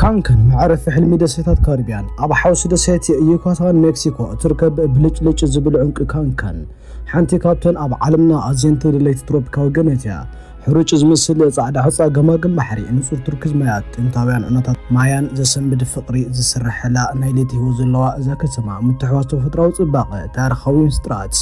ካንከን መዕረፊ ሕልሚ ደሴታት ካሪብያን ኣብ ሓውሲ ደሴት ዩካታን ሜክሲኮ እትርከብ ብልጭልጭ ዝብል ዕንቂ ካንከን ሓንቲ ካብተን ኣብ ዓለምና ኣዝየን ተደለይቲ ትሮፒካዊ ገነት እያ። ሕሩጭ ዝመስል ጻዕዳ ሑጻ ገማግም ባሕሪ፣ ንጹር ቱርኪዝ ማያት፣ ጥንታውያን ዑናታት ማያን ዘሰንብድ ፍቕሪ ዝስርሐላ ናይ ለይቲ ህይወት ዘለዋ እዛ ከተማ ምትሕዋስ ተፈጥሮኣዊ ጽባቐ፣ ታሪኻዊ ምስጢራት፣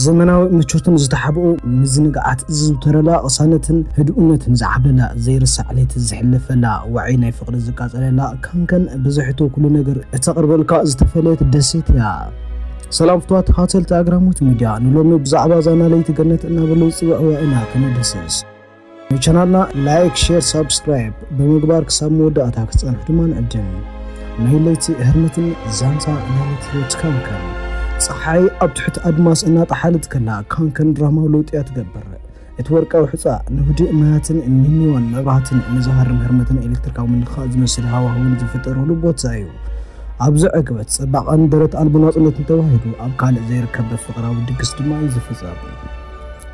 ዘመናዊ ምቾትን ዝተሓብኡ ምዝንጋዓት ዝዝውተረላ ቅሳነትን ህድኡነትን ዝዓብለላ ዘይርሳዕ ለይቲ ዝሕለፈላ ዋዒ ናይ ፍቕሪ ዝቃጸለላ ካንከን ብዝሕቶ ኩሉ ነገር እተቕርበልካ ዝተፈለየት ደሴት እያ። ሰላም ፍትዋት ተኻተልቲ ኣግራሞት ሚድያ፣ ንሎሚ ብዛዕባ ዛና ለይቲ ገነት እናበሉ ዝፅውዕዋ ኢና ከነደስስ። ንቻናልና ላይክ፣ ሼር፣ ሳብስክራይብ ብምግባር ክሳብ መወዳእታ ክፀንሑ ድማ ንዕድም። ናይ ለይቲ ህርመትን ዛንታ ናይ ለይቲ ህይወት ካንከን። ፀሓይ ኣብ ትሕቲ ኣድማስ እናጠሓለት ከላ ካንከን ድራማዊ ለውጢ እያ ትገብር። እቲ ወርቃዊ ሑፃ ንህዱእ ማያትን ንኒዮን መብራህትን ንዘሃርም ህርመትን ኤሌክትሪካዊ ምንኻእ ዝመስል ሃዋህውን ዝፍጠረሉ ቦታ እዩ። ኣብዚ ዕግበት፣ ጽባቐን ደረት ኣልቦ ናጽነትን ተዋሂዱ ኣብ ካልእ ዘይርከብ ፍቕራዊ ድግስ ድማ እዩ ዝፍጸም።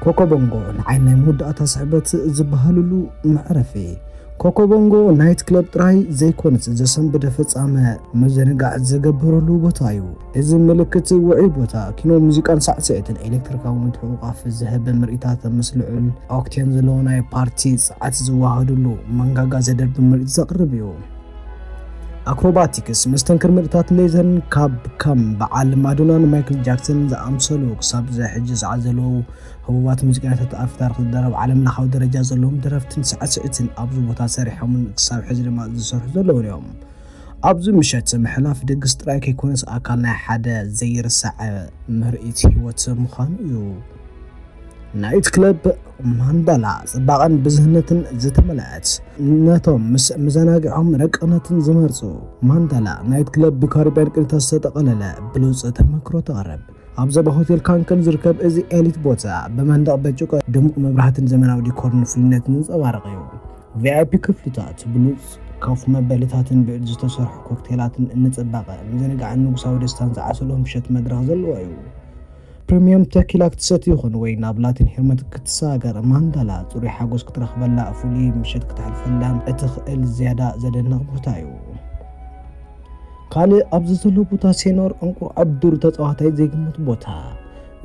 ኮኮቦንጎ ንዓይ ናይ መወዳእታ ስሕበት ዝበሃልሉ መዕረፊ። ኮኮቦንጎ ናይት ክለብ ጥራይ ዘይኮነስ ዘሰንበደ ፍጻመ ምዝንጋዕ ዝገብረሉ ቦታ እዩ። እዚ ምልክት ውዑይ ቦታ፣ ኪኖ፣ ሙዚቃን ሳዕስዒትን ኤሌክትሪካዊ ምትሕቑቓፍ ዝህብ ምርኢታት ምስ ልዑል ኦክቴን ዘለዎ ናይ ፓርቲ ጸዓት ዝወሃደሉ መንጋጋ ዘደርቢ ምርኢት ዘቕርብ እዩ። ኣክሮባቲክስ፣ መስተንክር ምርኢታት ሌዘርን ካብ ከም በዓል ማዶናን ማይክል ጃክሰንን ዝኣምሰሉ ክሳብ እዚ ሕጂ ሰዓት ዘለዉ ህቡባት ሙዚቀኛታት ኣብ ታሪኽ ዝደረብ ዓለም ለኻዊ ደረጃ ዘለዎም ደረፍትን ሳዕስዒትን ኣብዚ ቦታ ሰሪሖምን ክሳብ ሕዚ ድማ ዝሰርሑ ዘለውን እዮም። ኣብዚ ምሸት ምሕላፍ ድግስ ጥራይ ከይኮነስ ኣካል ናይ ሓደ ዘይርሳዕ ምርኢት ህይወት ምዃኑ እዩ። ናይት ክለብ ማንዳላ ጽባቐን ብዝህነትን ዝተመልአት፣ ነቶም ምስ መዘናግዖም ረቀነትን ዝመርጹ። ማንዳላ ናይት ክለብ ብካሪብያን ቅኒታት ዝተጠቐለለ ብሉጽ ተመክሮ ተቕርብ። ኣብ ዘባ ሆቴል ካንከን ዝርከብ እዚ ኤሊት ቦታ ብመንደቕ ብርጭቆ ድሙቕ መብራህትን ዘመናዊ ዲኮርን ፍሉይነትን ዘንጸባርቕ እዩ። ቪኣይፒ ክፍልታት ብሉጽ ኮፍ መበሊታትን ብኢድ ዝተሰርሑ ኮክቴላትን ንጽባቐ፣ ምዝንጋዕን ንጉሳዊ ደስታን ዝዓሰሎ ምሸት መድረኽ ዘለዎ እዩ። ፕሪምየም ተኪላ ክትሰቲ ይኹን ወይ ናብ ላቲን ሄርመት ክትሰጋገር ማንዳላ ጽሩይ ሓጎስ ክትረኽበላ፣ ፍሉይ ምሸት ክተሕልፈላን እትኽእል ዝያዳ ዘደንቕ ቦታ እዩ። ካልእ ኣብዚ ዘሎ ቦታ ሴኖር ዕንቁር ኣብ ዱር ተጻዋታይ ዘይግመት ቦታ።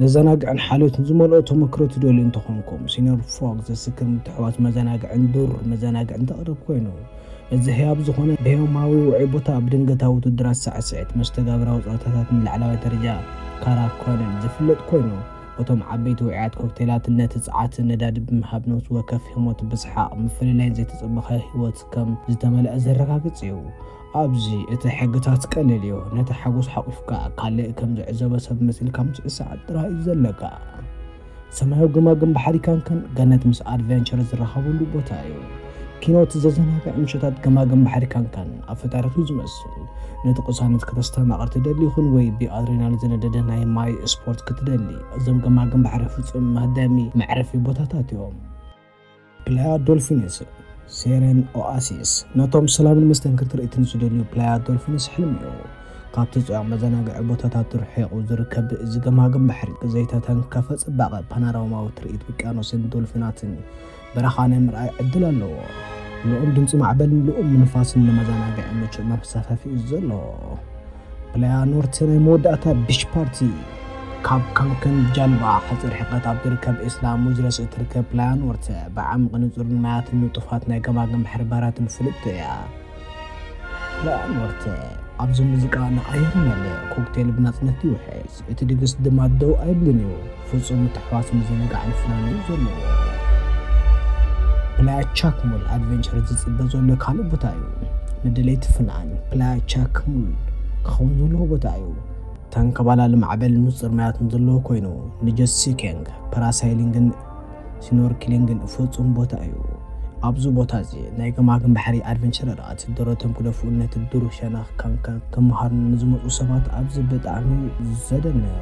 ዘዘናግዕን ሓልዮትን ዝመልኦ ተመክሮ ትደልዩ እንተኾንኩም፣ ሲኒዮር ፍሮግ ዘስክር ምትሕዋስ መዘናግዕን ዱር መዘናግዕን ተቕርብ ኮይኑ፣ እዚ ህያብ ዝኾነ ብሄማዊ ውዑይ ቦታ ኣብ ድንገታዊ ውድድራት ሳዕስዒት፣ መስተጋብራዊ ጸወታታትን ላዕለዋይ ደረጃ ካራኮንን ዝፍለጥ ኮይኑ፣ እቶም ዓበይቲ ውዑያት ኮክቴላት ነቲ ጸዓት ነዳዲ ብምሃብ ነፍሲ ወከፍ ህሞት ብሰሓቕ፣ ምፍልላይን ዘይተጸበኸ ህይወት ከም ዝተመልአ ዘረጋግጽ እዩ። ኣብዚ እቲ ሕግታት ቀሊል እዩ። ነቲ ሓጎስ ሓቑፍካ ካልእ ከም ዝዕዘቦ ሰብ መሲልካ ምትእስሳር ጥራይ እዩ ዘለካ። ሰማያዊ ገማግም ባሕሪ ካንከን ገነት ምስ ኣድቨንቸር ዝራኸበሉ ቦታ እዩ። ኪኖ እቲ ዘዘናግዕ ምሸታት ገማግም ባሕሪ ካንከን ኣብ ፈጣሪቱ ዝመስል። ነቲ ቅሳነት ከተስተማቕር ትደሊ ይኹን ወይ ብኣድሬናሊን ዝነደደ ናይ ማይ ስፖርት ክትደሊ፣ እዞም ገማግም ባሕሪ ፍጹም መሃደሚ መዕረፊ ቦታታት እዮም። ፕላያ ዶልፊንስ፣ ሴሬን ኦኣሲስ፣ ነቶም ሰላምን መስተንክር ትርኢትን ዝደልዩ ፕላያ ዶልፊንስ ሕልሚ እዩ። ካብቲ ጽዑቕ መዘናግዒ ቦታታት ርሒቑ ዝርከብ እዚ ገማግም ባሕሪ፣ ዘይተተንከፈ ጽባቐ ፓኖራማዊ ትርኢት ውቅያኖስን ዶልፊናትን በረኻ ናይ ምርኣይ ዕድል ኣለዎ። ልኡም ድምጺ ማዕበልን ልኡም ንፋስን ንመዘናግዒ ምቹእ መንሳፈፊ እዩ ዘለዎ። ፕላያ ኖርተ ናይ መወዳእታ ቢች ፓርቲ። ካብ ካንከን ጃልባ ሓጺር ርሕቀት ኣብ ዝርከብ ኢስላ ሙጅረስ እትርከብ ፕላያ ኖርተ፣ ብዓሚቕ ንጹርን ማያትን ንጡፋት ናይ ገማግም ባሕሪ ባራትን ፍልጥቲ እያ። ፕላያ ኖርተ ኣብዚ ሙዚቃ ንኣየር ይመልእ፣ ኮክቴል ብናጽነት ይውሕዝ፣ እቲ ድግስ ድማ ደው ኣይብልን እዩ። ፍጹም ምትሕዋስ ምዝንጋዕን ፍናንን እዩ ዘለዎ። ፕላያ ቻክሙል ኣድቨንቸር ዝጽበ ዘሎ ካልእ ቦታ እዩ። ንደለይቲ ፍናን ፕላያ ቻክሙል ክኸውን ዘለዎ ቦታ እዩ። ተንከባላሊ ማዕበል ንጹር ማያትን ዘለዎ ኮይኑ፣ ንጀት ስኪንግ፣ ፓራሳይሊንግን ስኖርክሊንግን ፍጹም ቦታ እዩ። ኣብዚ ቦታ እዚ ናይ ገማግም ባሕሪ ኣድቨንቸረራት ደረቶም ክደፍኡ ነቲ ዱር ሸነኽ ካንከን ክመሃሩ ንዝመጹ ሰባት ኣብዚ ብጣዕሚ ዘደንቕ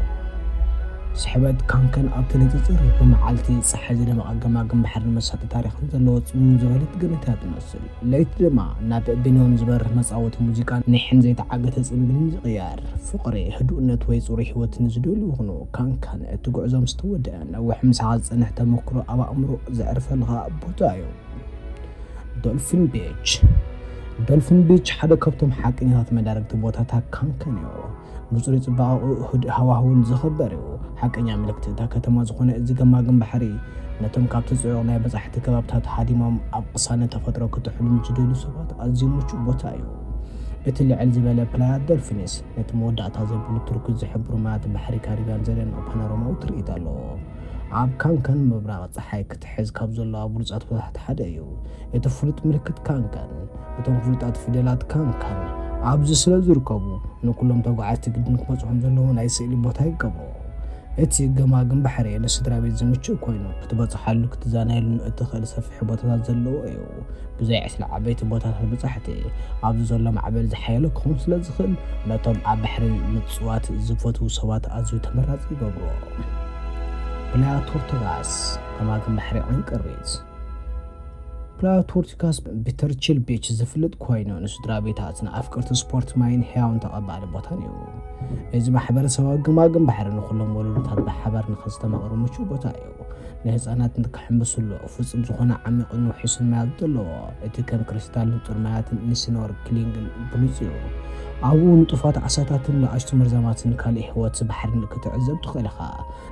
ስሕበት ካንከን ኣብቲ ንጽጽር ብመዓልቲ ጸሓይ ዝደመቐ ገማግም ባሕርን መሳጢ ታሪኽን ዘለዎ ጽምው ዝበለት ገነት እያ ትመስል። ለይቲ ድማ ናብ ቢንዮን ዝበርህ መጻወቲ ሙዚቃን ኒሕን ዘይተዓገተ ጽምብልን ይቕየር። ፍቕሪ፣ ህዱእነት ወይ ጽሩይ ህይወት ንዝደልዩ ይኹኑ፣ ካንካን እቲ ጉዕዞ ምስ ተወድአ፣ ነዊሕ ምሳኻ ዝጸንሕ ተመክሮ ኣብ ኣእምሮ ዘዕርፈልኻ ቦታ እዩ። ዶልፊን ቤች። ዶልፊን ቢች ሓደ ካብቶም ሓቀኛታት መዳረግቲ ቦታታት ካንከን እዩ። ብጽሩይ ጽባቐኡ፣ ህዱእ ሃዋህውን ዝኽበር እዩ። ሓቀኛ ምልክት እታ ከተማ ዝኾነ እዚ ገማግም ባሕሪ፣ ነቶም ካብቲ ጽዑቕ ናይ በጻሕቲ ከባብታት ሃዲሞም ኣብ ቅሳነት ተፈጥሮ ክጥሕሉ ንዝደልዩ ሰባት ኣዝዩ ምቹእ ቦታ እዩ። እቲ ልዕል ዝበለ ፕላያ ዶልፊኒስ ነቲ መወዳእታ ዘይብሉ ትርጉት ዝሕብሩ ማያት ባሕሪ ካሪብያን ዘደንቕ ፓኖራማዊ ትርኢት ኣለዎ። ኣብ ካንከን ምብራቕ ጸሓይ ክትሕዝ ካብ ዘለዋ ብሉጻት ቦታታት ሓደ እዩ። እቲ ፍሉጥ ምልክት ካንከን፣ እቶም ፍሉጣት ፊደላት ካንከን ኣብዚ ስለ ዝርከቡ፣ ንኩሎም ተጓዓዝቲ ግድን ክበጽሖም ዘለዎ ናይ ስእሊ ቦታ ይገብሮ። እቲ ገማግም ባሕሪ ንስድራ ቤት ዝምችእ ኮይኑ፣ ክትበጽሓሉ ክትዛናየሉን እትኽእል ሰፊሕ ቦታታት ዘለዎ እዩ። ብዘይ ዕስለ ዓበይቲ ቦታታት በጻሕቲ፣ ኣብዚ ዘሎ ማዕበል ዝሓየለ ክኸውን ስለ ዝኽእል፣ ነቶም ኣብ ባሕሪ ምጽዋት ዝፈትዉ ሰባት ኣዝዩ ተመራጺ ይገብሮ። ፕላያ ቶርቱጋስ፣ ገማግም ባሕሪ ዕንቅርቢት። ፕላያ ቶርቱጋስ ብተርቺል ቢች ዝፍለጥ ኮይኑ፣ ንስድራ ቤታት፣ ንኣፍቀርቲ ስፖርት ማይን ህያውን ተቐባሊ ቦታን እዩ። እዚ ማሕበረሰባዊ ገማግም ባሕሪ ንኹሎም ወለዶታት ብሓባር ንኸስተማቕሩ ምቹእ ቦታ እዩ። ንህፃናት ንክሕምብስሉ ፍጹም ዝኾነ ዓሚቕን ውሑስን ማያት ዘለዎ፣ እቲ ከም ክሪስታል ንጹር ማያትን ንስኖርክሊንግን ብሉጽ እዩ። ኣብኡ ንጡፋት ዓሳታትን ንኣሽቱ መርዛማትን ካልእ ህይወት ባሕርን ክትዕዘብ ትኽእል ኢኻ።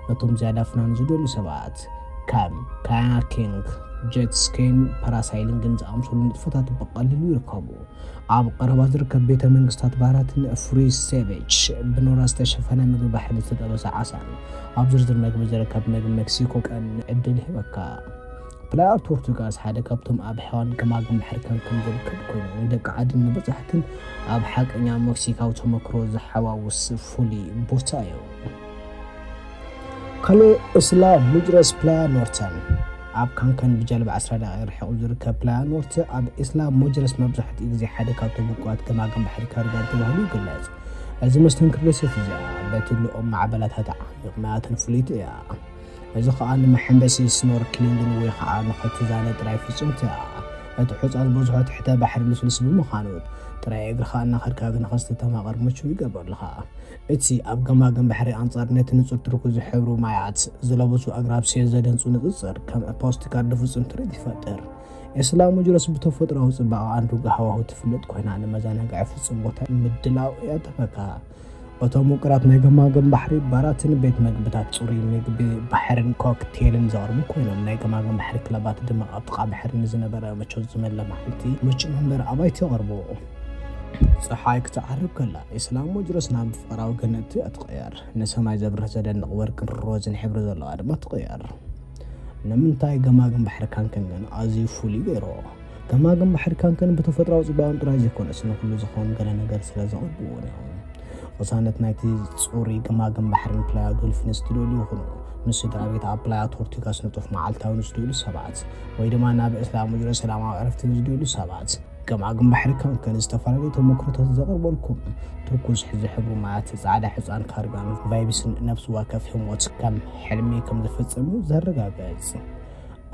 ነቶም ዝያዳ ፍናን ዝደልዩ ሰባት፣ ከም ካያኪንግ፣ ጀት ስኪን፣ ፓራሳይሊንግን ዝኣምሰሉ ንጥፈታት ብቐሊሉ ይርከቡ። ኣብ ቀረባ ዝርከብ ቤተ መንግስታት ባራትን ፍሪ ሴቬጅ፣ ብኖራ ዝተሸፈነ ምግቢ ባሕሪ ዝተጠበሰ ዓሳን ኣብ ዝርዝር መግቢ ዝርከብ ምግቢ ሜክሲኮ ቀን ዕድል ይህበካ። ፕላያ ቶርቱጋስ ሓደ ካብቶም ኣብ ሕዋን ገማግም ባሕሪ ካንከን ዝርከብ ኮይኑ፣ ንደቂ ዓድን ንበጻሕትን ኣብ ሓቀኛ ሜክሲካዊ ተመክሮ ዝሓዋውስ ፍሉይ ቦታ እዩ። ካልእ እስላ ሙጅረስ ፕላያ ኖርተን። ኣብ ካንከን ብጀልባ ዕስራ ደቂቕ ርሒቑ ዝርከብ ፕላያ ኖርተ ኣብ እስላ ሙጅረስ መብዛሕትኡ ግዜ ሓደ ካብቶም ውቁባት ገማግም ባሕሪ ካሪብያን ተባሂሉ ይግለጽ። እዚ መስተንክር ደሴት እዚኣ በቲ ልኡም ማዕበላታት ዓሚቕ ማያትን ፍልይቲ እያ። እዚ ኸኣ ንመሐንበሲ ስኖርክሊንግን ወይ ኸኣ ንኽትዛነ ጥራይ ፍጹምቲ እያ። እቲ ሑጻ ዝበዝሖ ትሕተ ባሕሪ ልስሉስ ብምዃኑ፣ ጥራይ እግርኻ እናኸድካ ንኸተስተማቕር ምቹው ይገብረልኻ። እቲ ኣብ ገማግም ባሕሪ ኣንጻር ነቲ ንጹር ቱርኩዝ ዝሕብሩ ማያት ዝለበሱ ኣግራብ ሴር ዘደንጹ ንጽጽር ከም ፖስት ካርድ ፍጹም ትርኢት ይፈጥር። ኤስላ ሙጅረስ ብተፈጥሮኣዊ ጽባቐኣን ርጉእ ሃዋህው ትፍለጥ ኮይና፣ ንመዘናግዒ ፍጹም ቦታ ምድላው እያ ተበካ። እቶም ውቅራት ናይ ገማግም ባሕሪ ባራትን ቤት መግብታት ጽሩይ ምግቢ ባሕርን ኮክቴልን ዘቕርቡ ኮይኖም፣ ናይ ገማግም ባሕሪ ክለባት ድማ ኣብ ጥቓ ባሕሪ ንዝነበረ ምቾት ዝመልአ መዓልቲ ምቹእ መንበሪ ኣባይቲ የቕርቡ። ጸሓይ ክትዓርብ ከላ፣ ኤስላ ሙጅረስ ናብ ፍቕራዊ ገነት እያ ትቕየር። ንሰማይ ዘብርህ ዘደንቕ ወርቅን ሮዝን ሕብሪ ዘለዋ ድማ ትቕየር። ንምንታይ ገማግም ባሕሪ ካንከን ግን ኣዝዩ ፍሉይ ገይርዎ? ገማግም ባሕሪ ካንከን ብተፈጥሮኣዊ ጽባቐን ጥራይ ዘይኮነስ፣ ንኹሉ ዝኸውን ገለ ነገር ስለ ዘቕርቡ እውን እዮም። ቅሳነት ናይቲ ጽሩይ ገማግም ባሕርን ፕላያ ዶልፊንስ ትደልዩ ይኹኑ፣ ምስ ስድራ ቤት ኣብ ፕላያ ቶርቱጋስ ንጡፍ መዓልታዊ ንዝደልዩ ሰባት፣ ወይ ድማ ናብ እስላ ሙጅረስ ሰላማዊ ዕረፍቲ ንዝደልዩ ሰባት፣ ገማግም ባሕሪ ካንከን ዝተፈላለዩ ተመክሮታት ዘቕርበልኩም። ትኩስ ዝሕብሩ ማያት፣ ጻዕዳ ሕጻን ካሪብያን ቫይብስን ነፍሲ ወከፍ ህሞት ከም ሕልሚ ከም ዝፍጸም እዩ ዘረጋግጽ።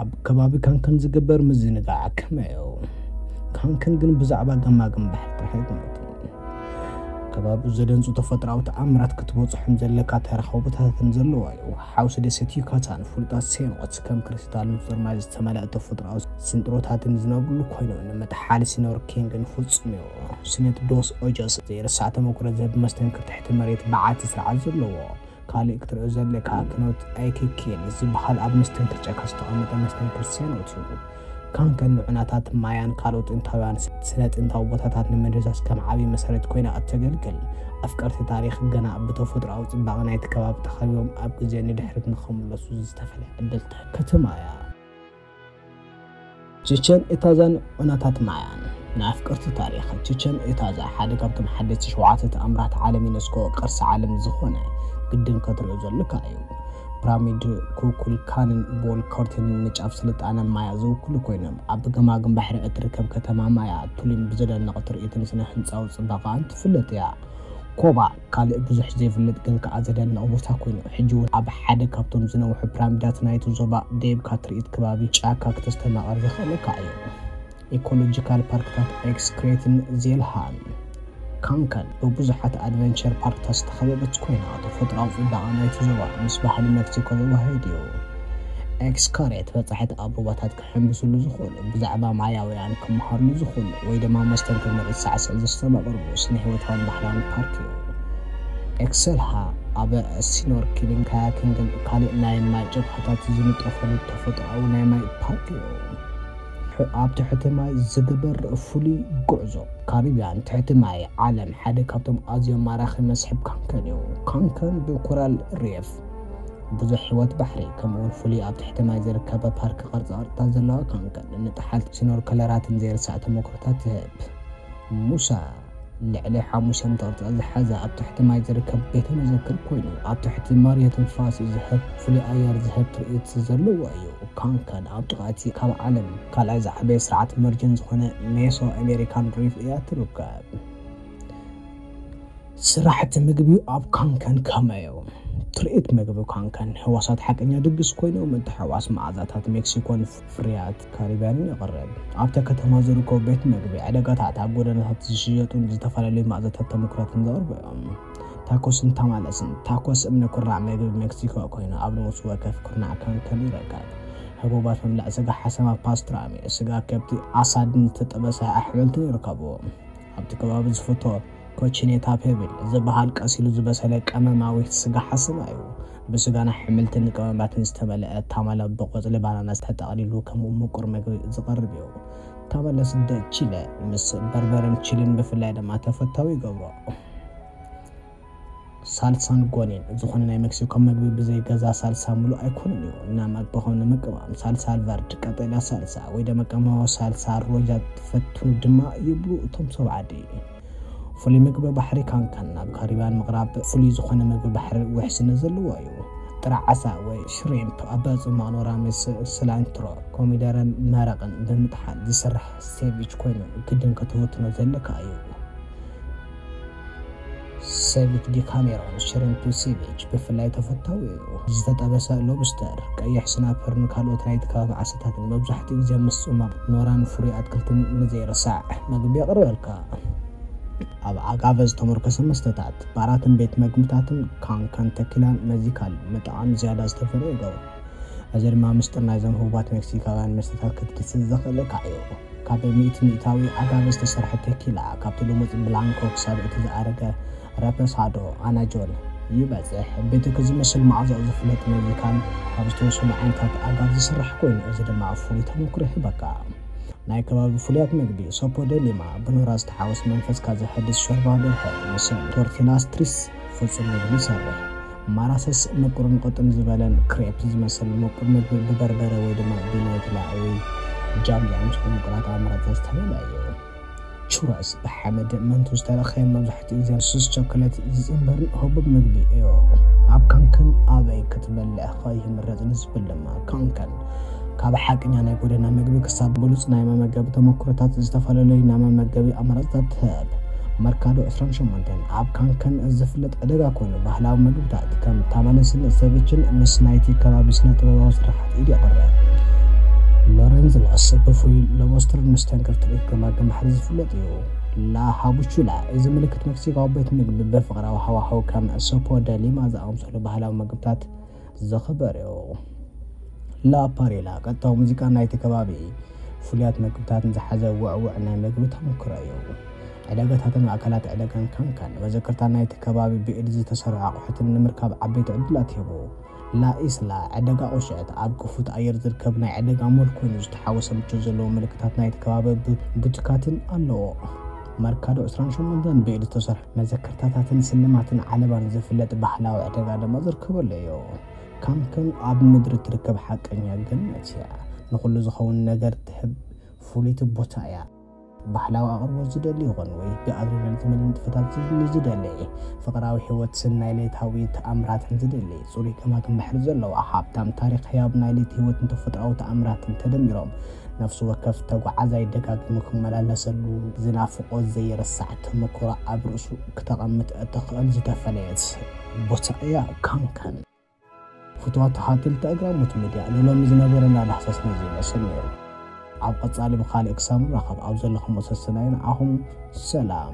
ኣብ ከባቢ ካንከን ዝግበር ምዝንጋዕ ከመይ እዩ? ካንከን ግን ብዛዕባ ገማግም ባሕሪ ጥራሕ ኣይኮነትን። ከባቢኡ ዘደንጹ ተፈጥሮኣዊ ተኣምራት ክትበጽሖም ዘለካ ታሪኻዊ ቦታታትን ዘለዎ እዩ። ሓውሲ ደሴት ዩካታን ፍሉጣት ሴኖት ከም ክሪስታል ንጹር ማይ ዝተመልአ ተፈጥሮኣዊ ስንጥሮታትን ዝነብርሉ ኮይኑ፣ ንመጥሓሊ ስኖርክሊንግን ፍጹም እዩ። ሲነት ዶስ ኦጆስ ዘይርሳዕ ተመክሮ ዝህብ መስተንክር ትሕቲ መሬት በዓቲ ስርዓት ዘለዎ። ካልእ ክትርእዮ ዘለካ ክኖት ኣይኪኪል ዝበሃል ኣብ መስተንክር ጫካ ዝተቐመጠ መስተንክር ሴኖት እዩ። ካንከን ንዑናታት ማያን ካልኦት ጥንታውያን ስነ ጥንታዊ ቦታታት ንምድህሳስ ከም ዓቢ መሰረት ኮይና እተገልግል፣ ኣፍቀርቲ ታሪኽ ገና ብተፈጥሮኣዊ ጽባቐ ናይቲ ከባቢ ተኸቢቦም ኣብ ግዜ ንድሕሪት ንኽምለሱ ዝተፈልየ ዕድል ትህብ ከተማ እያ። ቺቸን ኢታዛን ዑናታት ማያን። ንኣፍቀርቲ ታሪኽ፣ ቺቸን ኢታዛ ሓደ ካብቶም ሓደስቲ ሸውዓተ ተኣምራት ዓለም ዩኔስኮ ቅርሲ ዓለም ዝኾነ ግድን ክትርእዮ ዘለካ እዩ። ፒራሚድ ኩኩልካንን ቦል ኮርቴንን ንጫፍ ስልጣነ ማያ ዝውክሉ ኮይኖም፣ ኣብ ገማግም ባሕሪ እትርከብ ከተማ ማያ ቱሊን ብዘደንቕ ትርኢትን ስነ ህንጻዊ ጽባቐኣን ትፍለጥ እያ። ኮባ ካልእ ብዙሕ ዘይፍለጥ ግን ከኣ ዘደንቕ ቦታ ኮይኑ፣ ሕጂ እውን ኣብ ሓደ ካብቶም ዝነውሑ ፒራሚዳት ናይቲ ዞባ ደይብካ ትርኢት ከባቢ ጫካ ክተስተማቕር ዘኽእለካ እዩ። ኢኮሎጂካል ፓርክታት ኤክስክሬትን ዜልሃን። ካንከን ብብዙሓት ኣድቨንቸር ፓርክታት ዝተኸበበት ኮይና፣ ተፈጥሮኣዊ ጽባቐ ናይቲ ዞባ ምስ ባህሊ ሜክሲኮ ዘወሃህድ እዩ። ኤክስካሬት በጻሕቲ ኣብ ሩባታት ክሕምብስሉ ዝኽእሉ፣ ብዛዕባ ማያውያን ክመሃርሉ ዝኽእሉ ወይ ድማ መስተንክር ምርኢት ሳዕስዕ ዘስተማቕርሉ ስነ ህይወታውን ባህላውን ፓርክ እዩ። ኤክሰልሃ ኣብ ሲኖርኪሊንግ፣ ካያኪንግን ካልእ ናይ ማይ ጀብሃታት ዝንጠፈሉ ተፈጥሮኣዊ ናይ ማይ ፓርክ እዩ። ኣብ ትሕቲ ማይ ዝግበር ፍሉይ ጉዕዞ። ካሪብያን ትሕቲ ማይ ዓለም ሓደ ካብቶም ኣዝዮም ማራኺ መስሕብ ካንከን እዩ። ካንከን ብኮራል ሪፍ፣ ብዙሕ ህይወት ባሕሪ፣ ከምኡውን ፍሉይ ኣብ ትሕቲ ማይ ዝርከበ ፓርክ ቅርጻ ቅርጽታት ዘለዋ ካንከን ንጠሓልቲ ስኖርከለራትን ዘይርሳዕ ተመክሮታት ትህብ። ሙሳ ልዕሊ ሓሙሽተ ሚእቲ ቅርጻ ዝሓዘ ኣብ ትሕቲ ማይ ዝርከብ ቤተ መዘክር ኮይኑ፣ ኣብ ትሕቲ መሬት ንፋስ ዝህብ ፍሉይ ኣየር ዝህብ ትርኢት ዘለዎ እዩ። ካንከን ኣብ ጥቓ እቲ ካብ ዓለም ካልኣይ ዝዓበየ ስርዓት መርጅን ዝኾነ ሜሶ ኣሜሪካን ሪፍ እያ ትርከብ። ስራሕቲ ምግቢ ኣብ ካንከን ከመይ እዩ? ትርኢት ምግቢ ካንከን ህዋሳት ሓቀኛ ድግስ ኮይኖም፣ ምትሕውዋስ መኣዛታት ሜክሲኮን ፍርያት ካሪብያንን የቕርብ። ኣብታ ከተማ ዝርከቡ ቤት ምግቢ፣ ዕዳጋታት ኣብ ጎደናታት ዝሽየጡን ዝተፈላለዩ መኣዛታት ተመኩራትን ዘቕርቡ እዮም። ታኮስን ታማለስን። ታኮስ እምኒ ኩርናዕ ምግቢ ሜክሲኮ ኮይኑ፣ ኣብ ነፍሲ ወከፍ ኩርናዕ ካንከን ይርከብ። ህቡባት ምብላዕ ስጋ ሓሰማ፣ ፓስትራሚ፣ ስጋ ከብቲ፣ ኣሳድን ዝተጠበሰ ኣሕምልትን ይርከብዎ። ኣብቲ ከባቢ ዝፍቶ ኮቺኔታ ፔብል ዝበሃል ቀስ ኢሉ ዝበሰለ ቀመማዊ ስጋ ሓሰማ እዩ። ብስጋን ኣሕምልትን ቀመማትን ዝተመልአ ታማለ ብቆጽሊ ባናና ተጠቕሊሉ ከም ምቁር መግቢ ዝቐርብ እዩ። ታማለስ ደ ቺለ ምስ በርበረን ቺሊን ብፍላይ ድማ ተፈታዊ ይገብሮ። ሳልሳን ጎኒን። ዝኾነ ናይ ሜክሲኮ መግቢ ብዘይ ገዛ ሳልሳ ምሉእ ኣይኮነን እዩ። እና መግብኹም ንምቅማም ሳልሳ ቨርድ፣ ቀጠልያ ሳልሳ፣ ወይ ደማ ቀመማዊ ሳልሳ ሮጃ ትፈቱ ድማ ይብሉ እቶም ሰብ ዓዲ። ፍሉይ ምግቢ ባሕሪ ካንከን ናብ ካሪብያን ምቕራብ ፍሉይ ዝኾነ ምግቢ ባሕሪ ውሕስነት ዘለዎ እዩ። ጥረ ዓሳ ወይ ሽሪምፕ ኣብ ጽማቕ ኖራ ምስ ስላንትሮ፣ ኮሚደረን መረቕን ብምጥሓን ዝስራሕ ሴቪች ኮይኑ ግድን ክትፍትኖ ዘለካ እዩ። ሴቪች ዲካሜሮን ሽሪምፕ ሴቪች ብፍላይ ተፈታዊ እዩ። ዝተጠበሰ ሎብስተር፣ ቀይሕ ስናፐርን ካልኦት ናይቲ ከባቢ ዓሳታትን መብዛሕትኡ ግዜ ምስ ጽማቕ ኖራን ፍሩይ ኣትክልትን ንዘይርሳዕ መግቢ የቕርበልካ። ኣብ ኣጋቨ ዝተመርኮሰ መስተታት፣ ባራትን ቤት መግብታትን ካንከን ተኪላን መዚካል ምጥዓም ዝያዳ ዝተፈለየ ይገብሮ። እዚ ድማ ምስጢር ናይዞም ህቡባት ሜክሲካውያን መስተታት ክትድስስ ዘኽእለካ እዩ። ካብ ሚእቲ ሚእታዊ ኣጋቨ ዝተሰርሐ ተኪላ፣ ካብቲ ልሙጽ ብላንኮ ክሳብ እቲ ዝኣረገ ረፐሳዶ፣ ኣናጆን ይበጽሕ። ብትኪ ዝመስል መኣዛኡ ዝፍለጥ መዚካል ካብ ዝተወሰኑ ዓይነታት ኣጋቭ ዝስራሕ ኮይኑ፣ እዚ ድማ ፍሉይ ተመኩሮ ይህበካ። ናይ ከባቢ ፍሉያት ምግቢ፣ ሶፖ ደ ሊማ፣ ብኖራ ዝተሓወስ መንፈስካ ዘሐድስ ሾርባ ደርሆ ምስ ቶርቲላስ ትሪስ ፍጹም ምግቢ ይሰርሕ። ማራሰስ ምቁርን ቅጥን ዝበለን ክሬፕ ዝመስል ምቁር ምግቢ ብበርበረ ወይ ድማ ብኖትላ ወይ ጃም ዝኣምሰሉ ምቁራት ኣማራጺታት ዝተመልአ እዩ። ቹረስ ብሓመድ መንቱ ዝተለኸየ፣ መብዛሕትኡ ግዜ ስስ ቸኮሌት ዝጽንበርን ህቡብ ምግቢ እዩ። ኣብ ካንከን ኣበይ ክትበልዕ ኸ ይምረጽ ንዝብል ድማ፣ ካንከን ካብ ሓቀኛ ናይ ጎደና ምግቢ ክሳብ ብሉጽ ናይ መመገቢ ተመኩሮታት፣ ዝተፈላለዩ ናይ መመገቢ ኣማራጺታት ትህብ። መርካዶ ዕስራን ሸሞንተን ኣብ ካንከን ዝፍለጥ ዕዳጋ ኮይኑ፣ ባህላዊ ምግብታት ከም ታማለስን ሴቪችን ምስ ናይቲ ከባቢ ስነ ጥበባዊ ስርሓት ኢድ የቕርብ። ሎሬንዝ ሎስ ብፍሩይ ሎቦስተርን መስተንክር ትርኢት ገማግም ባሕሪ ዝፍለጥ እዩ። ላ ሃቡቹላ፣ እዚ ምልክት ሜክሲካዊ ቤት ምግቢ ብፍቕራዊ ሃዋህው ከም ሶፖ ደ ሊማ ዝኣመሰሉ ባህላዊ ምግብታት ዝኽበር እዩ። ላ ፓሬላ፣ ቀጥታዊ ሙዚቃ ናይቲ ከባቢ ፍሉያት ምግብታትን ዝሓዘ ውዕውዕ ናይ ምግቢ ተመክሮ እዩ። ዕዳጋታትን ማእከላት ዕዳጋን ካንካን፣ መዘከርታ ናይቲ ከባቢ ብኢድ ዝተሰርሑ ኣቑሑትን ንምርካብ ዓበይቲ ዕድላት ይህቡ። ላ ኢስላ፣ ዕዳጋ ቁሸት፣ ኣብ ክፉት ኣየር ዝርከብ ናይ ዕዳጋ ሞል ኮይኑ፣ ዝተሓወሰ ምቾት ዘለዎ ምልክታት ናይቲ ከባቢ ቡ-፣ ቡቲካትን ኣለዎ። መርካዶ ዕስራን ሸሞንተን ብኢድ ዝተሰርሑ መዘከርታታትን ስልማትን ዓለባን ዝፍለጥ ባህላዊ ዕዳጋ ድማ ዝርከበሉ እዩ። ካንከን ኣብ ምድሪ ትርከብ ሓቀኛ ገነት እያ። ንኹሉ ዝኸውን ነገር ትህብ ፍሉይቲ ቦታ እያ። ባህላዊ ኣቕርቦት ዝደሊ ይኹን ወይ ብኣድሬናሊን ዝመልእ ንጥፈታት ንዝደሊ፣ ፍቕራዊ ህይወትን ናይ ሌታዊ ተኣምራትን ዝደሊ፣ ጽሩይ ገማግም ባሕሪ ዘለዋ፣ ሃብታም ታሪኽ ህያብ ናይ ለይቲ ህይወትን ተፈጥሮኣዊ ተኣምራትን ተደሚሮም፣ ነፍሲ ወከፍ ተጓዓዛይ ደጋጊሙ ክመላለሰሉ ዝናፍቖ ዘይርሳዕ ተመክሮ ኣብ ርእሱ ክተቐምጥ እትኽእል ዝተፈለየት ቦታ እያ ካንከን። ፍቱዋት ተኸታተልቲ ኣግራሞት ሚድያ፣ ንሎሚ ዝነበረና ዳህሳስ ነዚ ይመስል ነይሩ። ኣብ ቀጻሊ ብኻልእ ክሳብ ንራኸብ፣ ኣብ ዘለኹም ሰሰናዩ ንዓኹም ሰላም።